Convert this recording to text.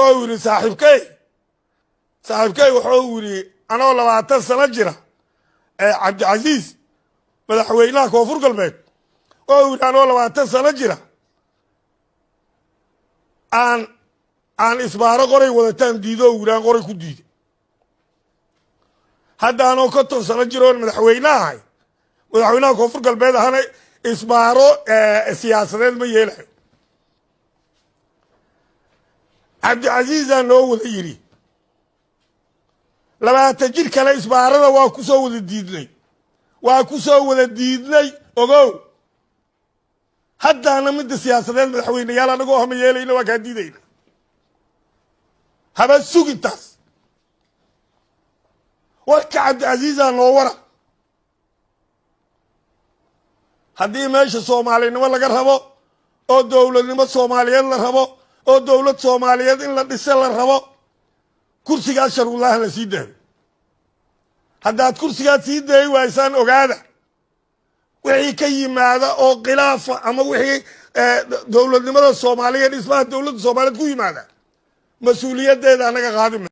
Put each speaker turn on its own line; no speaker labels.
Oo yidhi saaxiibkey wuxuu yidhi anoo 20 sano jira, Cabdicasiis, madaxweynaha Koonfur Galbeed, oo yidhi anoo 20 sano jira aan isbaaro qoray wadataan diido oo yidhi aan qoray ku diiday. Hadda anoo 50 sano jira oon madaxweyne ahay, madaxweynaha Koonfur Galbeed ahana, isbaaro siyaasadeed ma yeelayo. Cabdicasiizaa noo wada yidhi 20 jir kale isbaarada waa ku soo wada diidnay, waa ku soo wada diidnay. Ogow, haddaana midda siyaasadeed madaxweyneyaal anagoo hama yeelayna, waa kaa diidayna. Haba sugintaas warka Cabdicasiizaa noo wara. Haddii meesha soomaalinimo laga rabo oo dowladnimo soomaaliyeed la rabo oo dowlad soomaaliyeed in la dhise la rabo, kursigaas sharuudaha la sii daayo. Haddaad kursigaad sii dayi waysaan, ogaada wixii ka yimaada oo khilaafa ama wixii dowladnimada soomaaliya, dhismaha dowladda soomaaliyeed ku yimaada, mas-uuliyaddeeda annaga qaadi.